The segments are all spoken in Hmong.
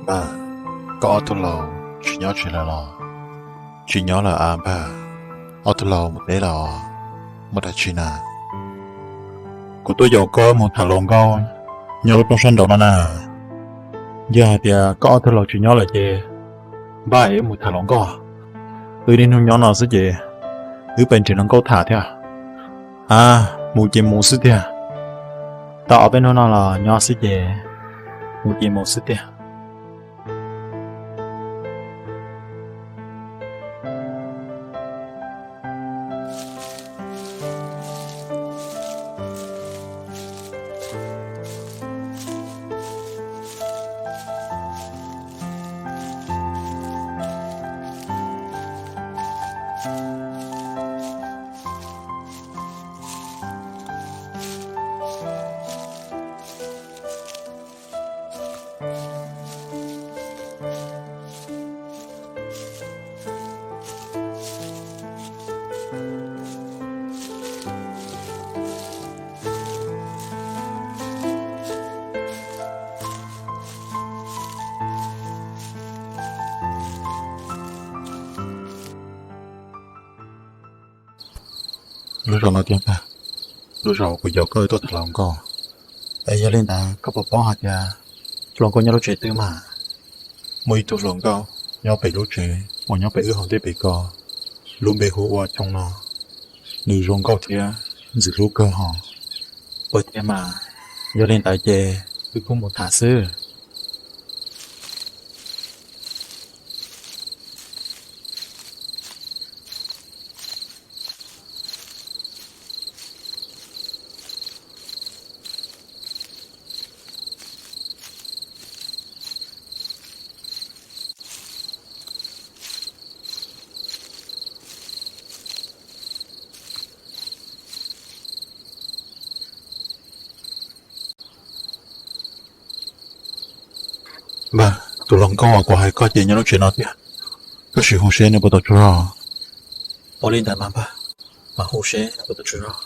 Npawg, koj ob tug laus tsis nyob tsev lawm los? Tsis nyob lawm a npawg, ob tug laus mus teb lawm os. Muaj dab tsi na? Kuv tuaj yaum koj mus tham hluas nkauj nyob lub roob sab nraud no na. Yog hais tias koj ob tug laus tsis nyob lawm ces npawg, wb mus tham hluas nkauj. Wb niaj hnub nyob no xwb ces wb pes nrhiav hluas nkauj tham thiab. A, mus ces mus xwb tiag. Tau ob peb hnub no los nyob xwb ces mus ces mus xwb tiag. Lub zos no tiag tiag, lub zos kuv yaum koj tuaj tham hluas nkauj. Es yog li ntawd koj puas paub hais tias hluas nkauj nyob lub tsev twg mas? Muaj ib tug hluas nkauj nyob pem lub tsev uas nyob pem wb hauv ntej pem ko, lub npe hu ua Choo no. Nws zoo nkauj thiab ntxim hlub kawg hos. Puas tiag mas? Yog li ntawd ces wb kuj mus tham xwb. Npawg, tus hluas nkauj uas kuv hais koj ces nyob lub tsev no tiag. Koj sim hu seb nws puas tau tsaug zog. Ua li ntawd mas npawg, mas hu seb nws puas tau tsaug zog.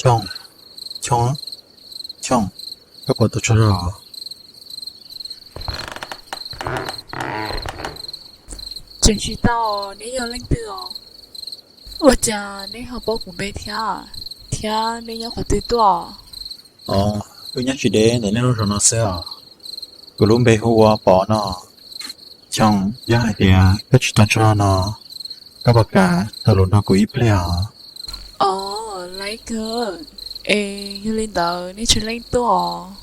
Choo, Choo, Choo, koj puas tau tsaug zog? Tseem tsis tau, neb yog leej twg os? Ua cas neb ho paub kuv npe thiab, thiab neb nyob qhov twg tuaj? Os, wb nyob tsis deb ntawm nej lub zos no xwb os. Kuv lub npe hu ua Pov no. Choo, yog hais tias koj tsis tau tsaug zog no, koj puas kam tawm lus nrog kuv ib pliag os? Os, laib kawg. Es yog li ntawd neb tsawg leej tuaj?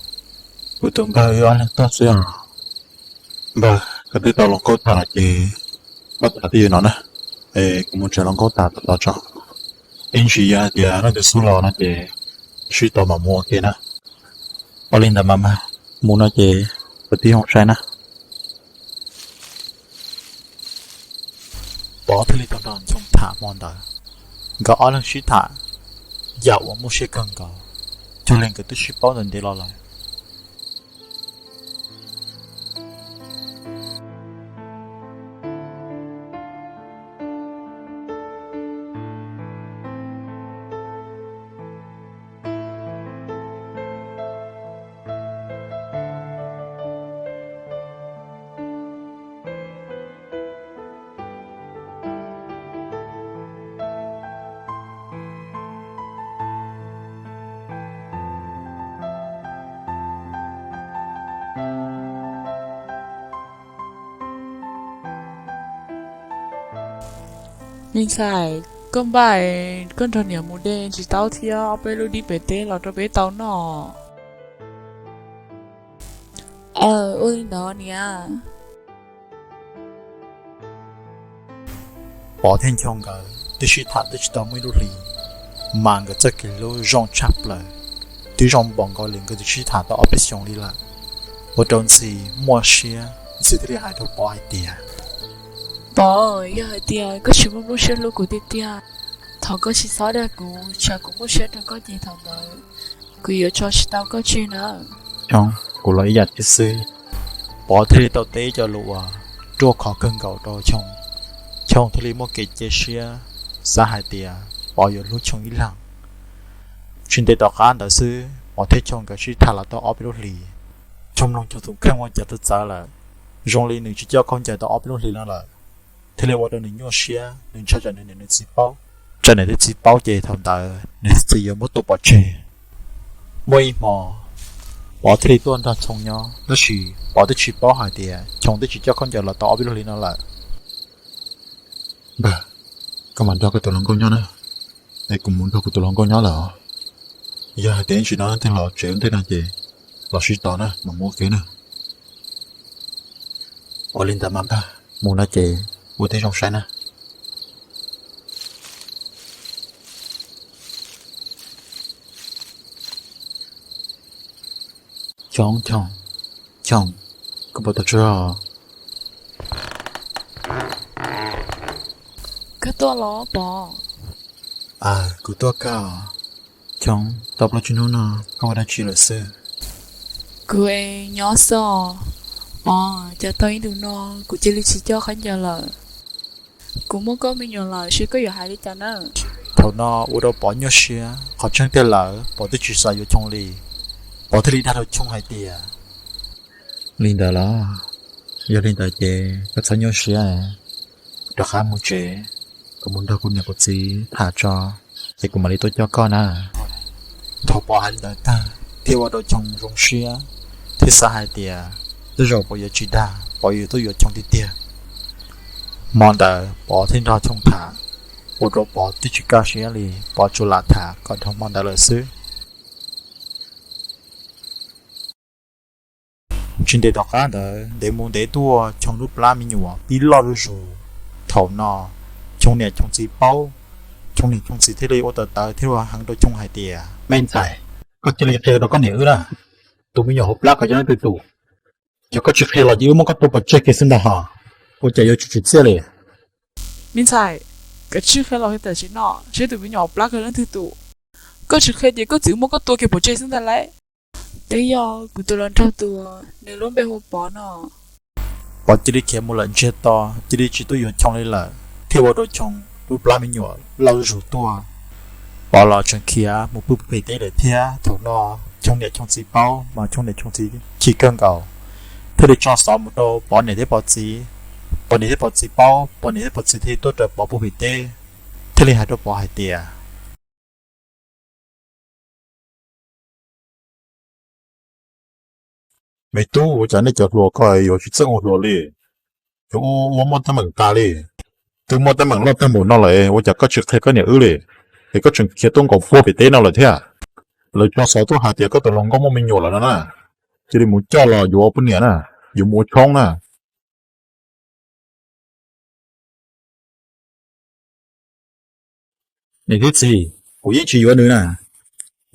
Kuv tus npawg wb ob leeg tuaj xwb os. Npawg, koj twb tau hluas nkauj tham lawm ces koj tham twj ywm no na, es kuv mus nrhiav hluas nkauj tham tom tod tso. Ib ntsis yog hais tias leej twg xub los no ces sib tau mam mus ua ke na. Ua li ntawd mas npawg, mus no ces ua tib zoo saib na. Pov thiaj li tau nrog Choo tham hmo ntawd. Nkawd ob leeg sib tham yam uas muaj siab kawg nkaus, cuag li nkawd twb sib paub ntawm ntev los lawm. Me ntxhais, koj npaj, koj nrog niam mus de ntsis taub thiab ob peb lub dib pem teb los rau peb tau noj. Aw, ua li ntawd niam. Pov thiab Nchoo nkawd twb sib tham twb tsis tau muaj ib lub hlis, mas nkawd txoj kev hlub zoo tshaj plaws, twb zoo npaum nkaus li nkawd twb sib tham tau ob peb xyoos li lawm. Ua rau Ntxhi muaj siab, Ntxhi thiaj li hais rau Pov hais tias, Pov, yog hais tias koj tsis muaj lub siab hlub kuv tiag tiag, thov koj tsis txhob dag kuv, tsam kuv muaj siab rau koj ces thaum ntawd kuv yuav tso tsis tau koj tseg nawb. Choo, kuv los ib yam thiab xwb. Pov thiaj li tau teb cov lus uas ruaj khov kawg nkaus rau Choo. Choo thiaj li muaj kev cia siab, xav hais tias Pov yuav hlub Choo ib leeg. Tsis ntev tom qab ntawd xwb Pov thiab Choo nkawd sib tham los tau ob peb lub hlis, Choo mloog Choo tus kheej ua cas txawv txawv lawm, zoo li nws tsis coj khaub ncaws tau ob peb lub hlis no lawm, thiaj li ua rau nws nyuaj siab, nws ntshai tsam nws niam nws txiv paub. Tsam niam thiab txiv paub ces thaum ntawd nws txiv yuav muab tua pov tseg. Muaj ib hmo, Pov thiaj li tuaj nrog Choo nyob, tab sis Pov twb tsis paub hais tias Choo twb tsis coj khaub ncaws los tau ob peb lub hlis no lawm. Npawg, koj mam nrog koj tus hluas nkauj nyob na. Es kuv mus nrog kuv tus hluas nkauj nyob lawm. Yog hais tias ib ntsis no twg los tsev ua ntej no ces los sib tos na, mam mus ua ke na. Ua li ntawd mas npawg, mus no ces ua tib zoo saib na. Choo, Choo, Choo, koj puas tau tsaug? Koj tuaj los Pov? Kuv tuaj koj. Choo, tau plaub tsib hnub no koj ua dab tsi lawm xwb? Kuv es nyob xwb os. Pov, cas tau ib ntus no kuv cia li tsis coj khaub ncaws lawm. Kuv muaj koj me nyuam lawm, seb koj yuav hais li cas na? Thaum no ua rau Pov nyuaj siab, qhov tseeb tiag lawm Pov twb tsis xav yuav Choo li. Pov thiaj li dag rau Choo hais tias, li ntawd los, yog li ntawd ces koj txhob nyuaj siab, rov qab mus tsev, kuv mus nrog kuv niam kuv txiv tham tso, ces kuv mam li tuaj coj koj na. Thaum Pov hais li ntawd tag thiaj ua rau Choo zoo siab, thiaj xav hais tias tej zaum Pov yuav tsis dag, Pov yuav tuaj yuav Choo tiag tiag. Hmo ntawd Pov thiaj nrog Choo tham, ua rau Pov twb tsis kaj siab li, Pov tsuas lam tham kom dhau hmo ntawd lawm xwb. Tsis ntev tom qab ntawd ntev mus ntev tuaj Choo lub plab me nyuam pib loj zuj zus. Thaum no Choo niam Choo txiv paub, Choo niam Choo txiv thiaj li ua tawv tawv thiab ua heev rau Choo hais tias, me ntxhais, koj cia li qhia rau koj niam wb na, tus me nyuam hauv plab ko yog leej twg tus? Yog koj tsis qhia los ces wb muab koj tua pov tseg kiag xwb ntag hos. Ua cas yuav tsis tsim txiaj li? Me ntxhais, koj tsis qhia los tam sim no seb tus me nyuam hauv plab ko yog leej twg tus. Koj tsis qhia ces koj txiv muab koj tua kiag pov tseg xwb ntag lauj. Twb yog kuv tus hluas nraug tus, nws lub npe hu Pov no. Pov cia li khiav mus lawm ntsiag to, cia li tsis tuaj yuav Choo li lawm, thiaj ua rau Choo lub plab me nyuam loj zuj zus tuaj. Pov los tseem khiav mus pw pem teb lawm thiab. Thaum no Choo niam Choo txiv paub mas Choo niam Choo txiv chim kawg nkaus, thiaj li tso xov mus rau Pov niam thiab Pov txiv. Pov niam thiab Pov txiv paub, Pov niam thiab Pov txiv thiaj li tuaj raws Pov pw pem teb, thiaj li hais rau Pov hais tias, me tub, ua cas nej cov hluas ko yuav tsis txawj ua hluas li? Yuav ua ua muaj teeb meem tas li. Twb muaj teeb meem loj tag npaum no lawm ua cas koj tsis qhia koj niam wb li? Es koj tseem khiav tuaj nkaum puag pem teb no lawm thiab. Lawv tso xov tuaj hais tias koj tus hluas nkauj muaj me nyuam lawm no na. Cia li mus coj los yuav ua poj niam na, yuav mus ua tshoob na. Niam thiab txiv, kuv yeej tsis yuav nws na.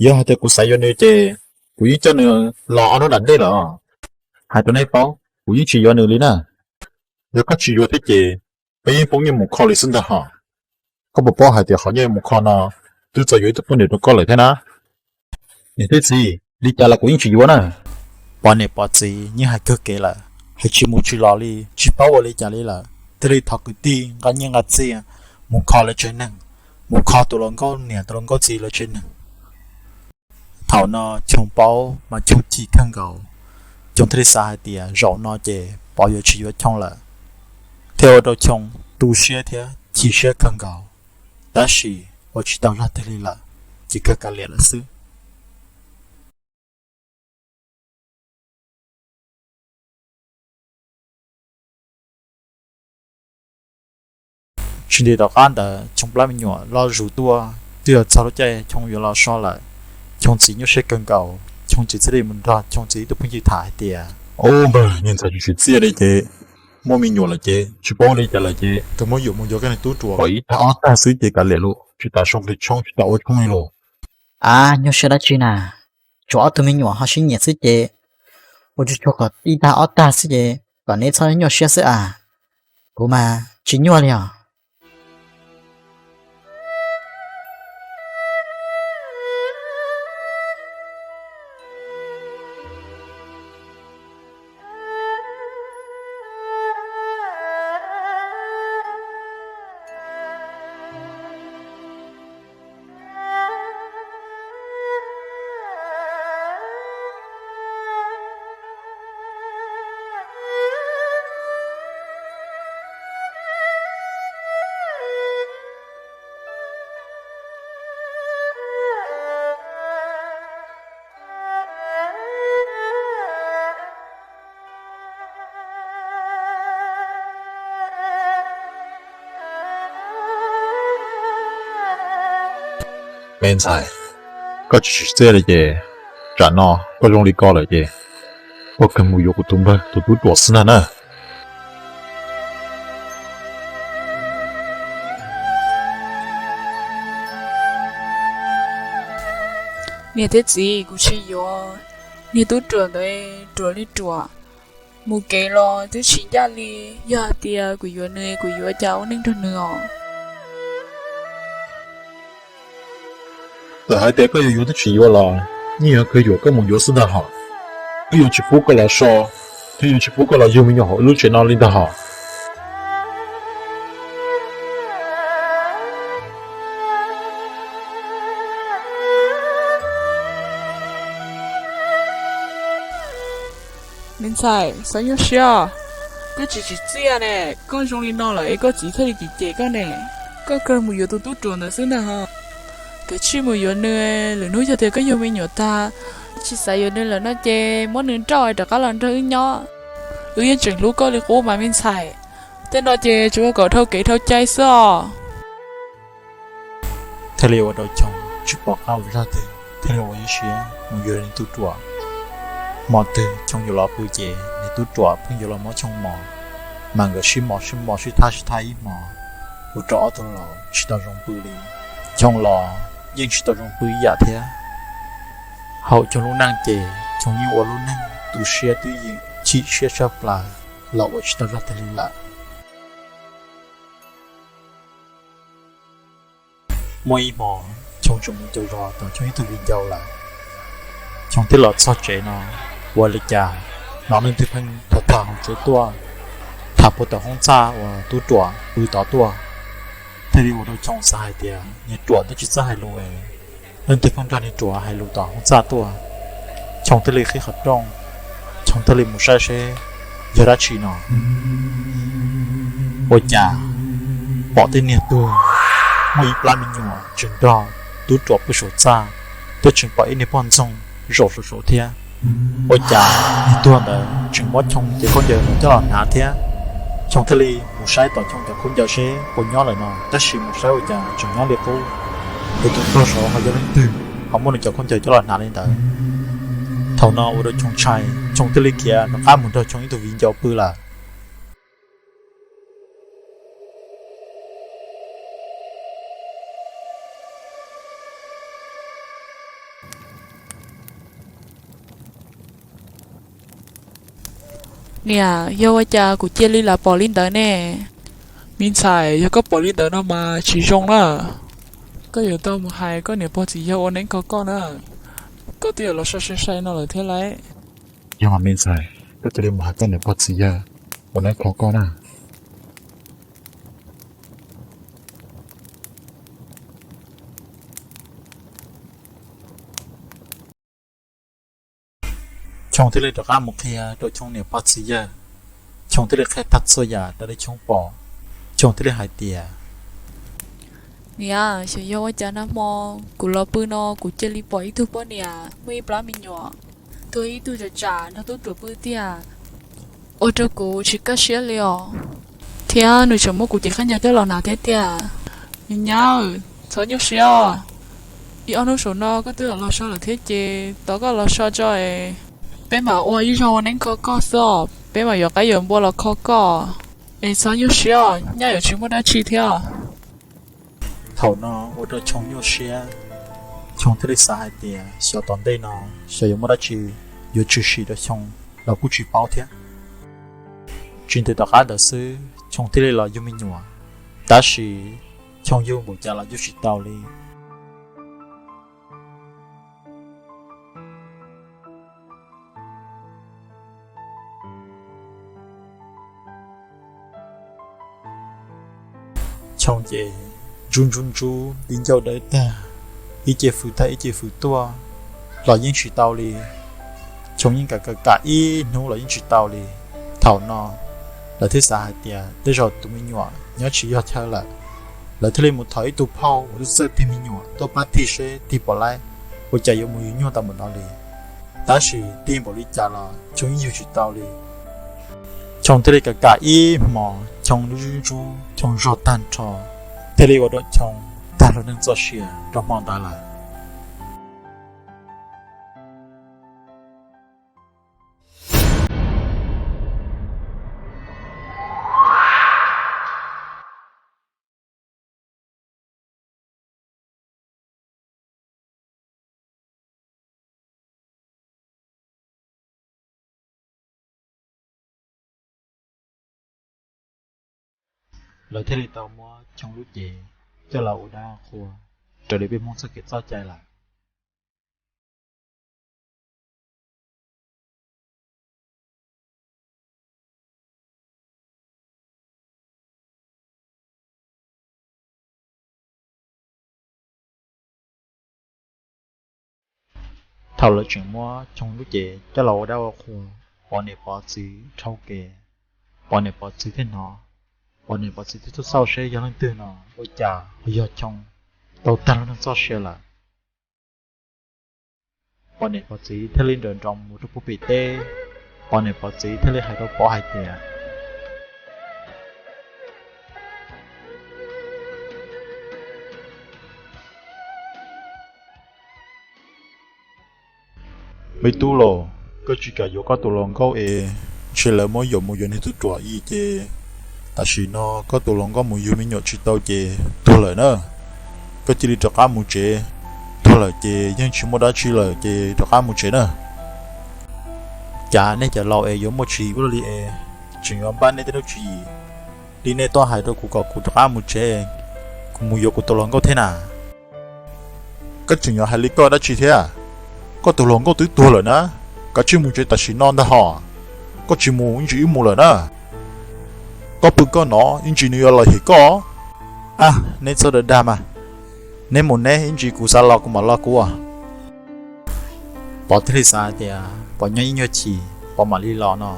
Yog hais tias kuv xav yuav nws ces kuv yeej coj nws los ob hnub dam dej lawm. Hais rau nej paub, kuv yeej tsis yuav nws li na. Yog koj tsis yuav thiab ces peb yeej poob nyiaj mus kho li xwb ntag hos. Koj puas paub hais tias qhov nyiaj mus kho no twb txaus yuav ib tug poj niam rau koj lawm thiab na. Niam thiab txiv, li cas los kuv yeej tsis yuav na. Pov niam Pov txiv yeej hais kawg kev lawm, hais tsis mus tsis los li, tsis paub ua li cas li lawm, thiaj li thov kwv tij nqa nyiaj nqa txiaj mus kho lawv tsev neeg, mus kho tus hluas nkauj niam tus hluas nkauj txiv lawv tsev neeg. Thaum no Choo paub mas Choo chim kawg nkaus. Choo thiaj li xav hais tias zaum no ces Pov yuav tsis yuav Choo lawm, thiaj ua rau Choo tu siab thiab chim siab kawg nkaus. Tab sis ua tsis tau zaj twg li lawm, ces kawg kav liam lawm xwb. Tsis ntev tom qab ntawd Choo plab me nyuam loj zus tuaj, twb yog txog lub caij Choo yuav los so lawm. Choo txiv nyuaj siab kawg nkaus, Choo txiv thiaj li mus nrog Choo txiv ib tug phooj ywg tham hais tias, ub npawg, niag ntxhais tsis tsim txiaj li ces muaj me nyuam lawm ces tsis paub ua li cas lawm ces tus muab yuam mus yuav koj niag tub ruam kom ib tag ob tag xwb ces kav liam lauj, tsis tas so nqi tshoob tsis tas ua tshoob li lauj. Ab, nyuaj siab dab tsi na, tsuas ob tug me nyuam ho sib nyiam xwb ces ua tsuag tsuag kom ib tag ob tag xwb ces kom neb txhob nyuaj siab xwb as. Kuv mas tsis nyuaj li os. Me ntxhais, koj tsis tsim txiaj li ces, tsam no koj zoo li ko lawm ces, koj kawg mus yuav kuv tus npawg tus tub ruam xwb ntag na. Niam thiab txiv, kuv tsis yuav. Niag tub ruam ntawd ruam li ruam, mus kev los twb tsis ncaj li. Yog hais tias kuv yuav nws, kuv yuav cas ua neej nrog nws os? Txawm hais tias koj yuav yuav twb tsis yuav los, yeej yuav kawg yuam koj mus yuav xwb ntag hos. Wb yuav tsis pub koj los so, thiab yuav tsis pub koj los yug me nyuam hauv wb lub tsev no li ntag hos. Me ntxhais, xav nyuaj siab, koj tsis tsim txiaj ne, koj zoo li no lawm es koj txiv thiaj li cem cem koj ne. Koj kawg mus yuav tus tub ruam ntawd xwb ntag hos. Kav tsij mus yuav nws, lwm hnub yog tias koj yug me nyuam tag, tsis xav yuav nws lawm no ces muab nws nrauj rov qab los nrog wb nyob. Wb yeej tseem hlub koj li qub mas me ntxhais. Tej no ces tsuas ua kom dhau kev dhau cai xwb os. Thiaj li ua rau Choo tsis pom qab ua zaj twg thiaj li ua ib siab mus yuav nws tub ruam. Hmo twg Choo yuav los pw ces nws tub ruam pheej yuav los muab Choo mos, mas nkawd sib mos sib mos sib thab sib thab ib hmos, ua rau ob tug laus tsis tau zoo pw li. Choo los yeej tsis tau zoo pw ib yam thiab. Hauv Choo lub neej ces Choo yeej ua lub neej tu siab twb ywm chim siab tshaj plaws los ua tsis tau zaj twg li lawm. Muaj ib hmo, Choo tseem mus caum zos tom Choo ib tug viv ncaus lawm. Choo thiaj los txog tsev no, ua li cas hnov leej twg pheej tham tham hauv tsev tuaj, tham puag tom hoob txaj uas tub ruam pw tod tuaj. Thiaj li ua rau Choo xav hais tias niag ruam twb tsis txawj hais lus es, leej twg pheej nrog niag ruam hais lus tom hoob txaj tuaj. Choo thiaj li qhib qhov rooj, Choo thiaj li mus saib seb yog dab tsi no. Ua cas pom tej niag tuag, muaj ib plab me nyuam tseem nrog tub ruam pw saum txaj, twb tseem pom ib niag poj ntxoog zaum saum saud thiab. Ua cas niag tuag ntawd tseem muab Choo cov khaub ncaws no coj los hnav thiab. Choo thiaj li mus saib tom Choo cov khaub ncaws seb puas nyob lawm no, tab sis mus saib ua cas tseem nyob li qub, es tus tuag saud ho yog leej twg ho muab nws cov khaub ncaws coj los hnav li ntawd. Thaum no ua rau Choo ntshai, Choo thiaj li khiav rov qab mus nrog Choo ib tug viv ncaus pw lawm. Niam, yog ua cas kuv cia li lam pom li ntawd ne? Me ntxhais, yog koj pom li ntawd no mas tsis zoo na. Koj yuav tau mus hais koj niam pog txiv yawg ua neeb kho koj na. Koj twb yuav los so sai sai no lawm thiab lauj. Yog mas me ntxhais, koj cia li mus hais koj niam pog txiv yawg ua neeb kho koj na. Choo thiaj li rov qab mus qhia rau Choo niam pog txiv yawg. Choo thiaj li qhia tag txhua yam raws li Choo pom. Choo thiaj li hais tias, niam, xyov yog ua cas nag hmo kuv los pw no kuv cia li pom ib tug poj niam muaj ib plab me nyuam tuag ib tug tsam tsam nrog tub ruam pw tiag. Ua rau kuv tsis kaj siab li os, thiab nws tseem muab kuv cov khaub ncaws coj los hnav thiab tiag. Niam nyab, txhob nyuaj siab os. Ib ob hnub saum no koj twb los so lawm thiab ces tos koj los so tso es peb mam ua ib zaug neeb kho koj xwb os, peb mam yuav qaib yuav npua los kho koj. Es txhob nyuaj siab os, nyaj yuav tsis muaj dab tsi thiab. Thaum no ua rau Choo nyuaj siab, Choo thiaj li xav hais tias xyov tom ntej no xyov yuav muaj dab tsi yuav tshwm sim rau Choo los kuj tsis paub thiab. Tsis ntev tom qab ntawd xwb Choo thiaj li los yug me nyuam, tab sis Choo yug npaum cas los yug tsis tau li. Choo ces ntsub ntsub ntsub, di ncauj dawb tag, ib ce fws tag ib ce fws tuaj los yeej tsis tau li. Choo yeej kam kam kam ib hnub los yeej tsis tau li. Thaum no lawv thiaj xav hais tias tej zaum tus me nyuam nyob tsis yog chaw lawm. Lawv thiaj li mus thov ib tug phauj uas txawj tig me nyuam tuaj pab tig seb tig pom laib, ua cas yuav mus yug nyuaj tau npaum no li. Tab sis tig npaum li cas los Choo yeej yug tsis tau li. Choo thiaj li kam kam ib hmos, Choo ntsub ntsub, Choo zog tag nrho, thiaj li ua rau Choo tag lub neej txoj sia rau hmo ntawd lawm. Lawv thiaj li tau muab Choo lub cev coj los ua dab qhua raws li peb Hmoob txoj kev txoj cai lawm. Thaum lawv tseem muab Choo lub cev coj los ua dab ua qhua, Pov niam Pov txiv dhau kev, Pov niam Pov txiv thiaj hnov, Pov niam Pov txiv thiaj tuaj xauj seb yog leej twg no, ua cas ho yog Choo tau tag lub neej txoj sia lawm. Pov niam Pov txiv thiaj li nrawm nroos mus rau puag pem teb, Pov niam Pov txiv thiaj li hais rau Pov hais tias, Me tub los, koj tsis kam yuav koj tus hluas nkauj es ntshe lawv muab yuam mus yuav niag tub ruam i ces tam sim no koj tus hluas nkauj mus yug me nyuam tsis tau ces tuag lawm na. Koj cia li rov qab mus tsev, tuag lawm ces yeej tsis muaj dab tsi lawm ces rov qab mus tsev na. Cas nej cov laus es yuav muaj tswv yim ua luaj li es tseem yuav npaj nej tej lub tswv yim li nej tuaj hais rau kuv kom kuv rov qab mus tsev, kuv mus yuav kuv tus hluas nkauj thiab na. Koj tseem yuav hais li koj dab tsi thiab? Koj tus hluas nkauj twb tuag lawm na, kav tsij mus tsev tam sim no ntag hos. Koj tsis mus ib ntsis wb mus lawm na. Koj pw koj no ib ntsis nws yuav los hem koj. Ab, neb txhob dag dag mas, neb mus neb, ib ntsis kuv xav los kuv mam los kuv. Pov thiaj li xav hais tias Pov nyob ib nyuag chim Pov mam li los no,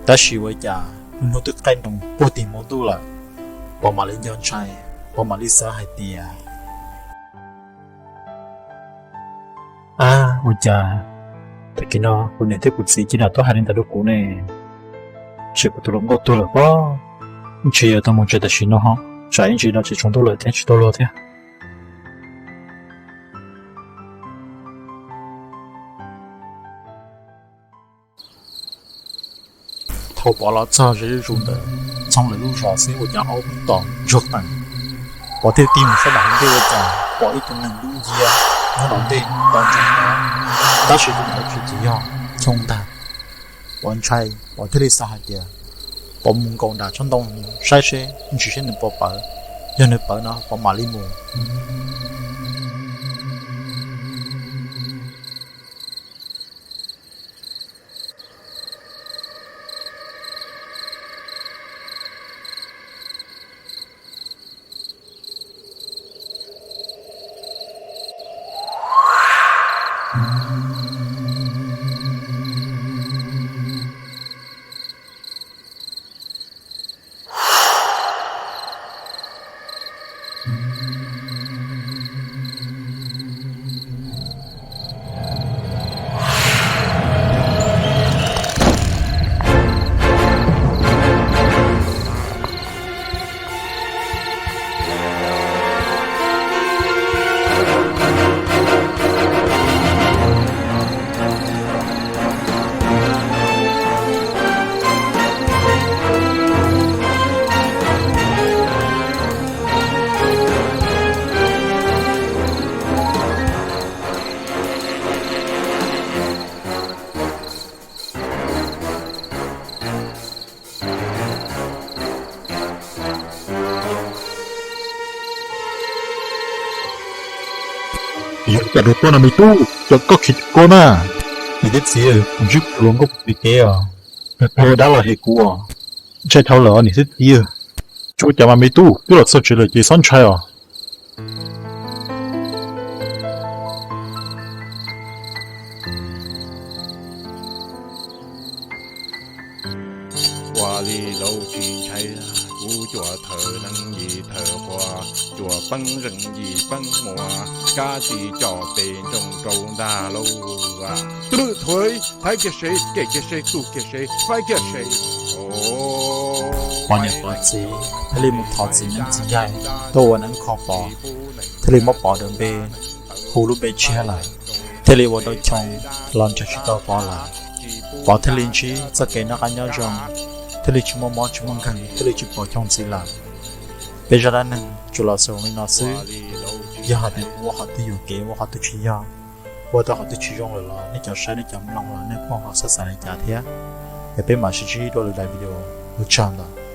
tab sis ua cas hnub twb qaij nroos puag tim hmo ntuj lawm, Pov mam li nco ntshai, Pov mam li xav hais tias, ab, ua cas tag kis no kuv niam thiab kuv txiv cia li tuaj hais li ntawd rau kuv ne? Ntshe kuv tus hluas nkauj tuag lawm pob, ntshe yuav tau mus tsev tam sim no ho, tsam ib ntsis no tseem tsaus ntuj lawm thiab tsis tau luag thiab. Thaum Pov los txog ze zuj zus ntawm Txhoov lawv lub zos xwb ua cas aub tom ntsuag qees. Pov thiaj tig mus saib nram hav ntej ua cas pom ib tug neeg dub nciab nyob tom ntej tau ntsoov Pov, tab sis tus ntawd tsis yog Choo ntag. Pov ntshai, Pov thiaj li xav hais tias Pov mus nkaum nram tsob ntoo saib seb ntsis seb nws puas pawv, yog nws pawv no Pov mam li mus. Yog cas rau koj no me tub, cas koj khiav ceev koj na? Niam thiab txiv, kuv ntsib kuv tus hluas nkauj puag pem kev os, nws tau dab los hem kuv os. Ntshai dhau lawm niam thiab txiv, tsis ua cas mas me tub, twb los txog tsev lawm ces txhob ntshai os. Ua li lauj tsis ntshai, kuv cua thawm neeg yim thawm quas, cua peeb zeej yim peeb muas, kab tsis coj pes ntsoog rau ntag lauj. Twb lwm thuav, faib kiag sev, kem kiag sev, tu kiag sev, faib kiag sev. Pov niam Pov txiv thiaj li mus thov txiv neeb txiv yaig tuaj ua neeb kho Pov, thiaj li muab Pov daws npe hu lub npe tshiab lawm, thiaj li ua rau Choo los nrhiav tsis tau Pov lawm. Pov thiaj li ntsib txoj kev noj qab nyob zoo, thiaj li tsis muaj mob tsis muaj nkeeg, thiaj li tsis pom Choo ntxiv lawm. Peb zaj dab neeg tsuas los xaus li no xwb. Yog hais tias kuv ua qhov twg yuam kev ua qhov twg tsis yog, ua tau qhov twg tsis zoo lawm los nej cov saib nej cov mloog los nej phooj ho xav xav li cas thiab. Es peb mam sib ntsib dua lwm daim video, ua tsaug ntau.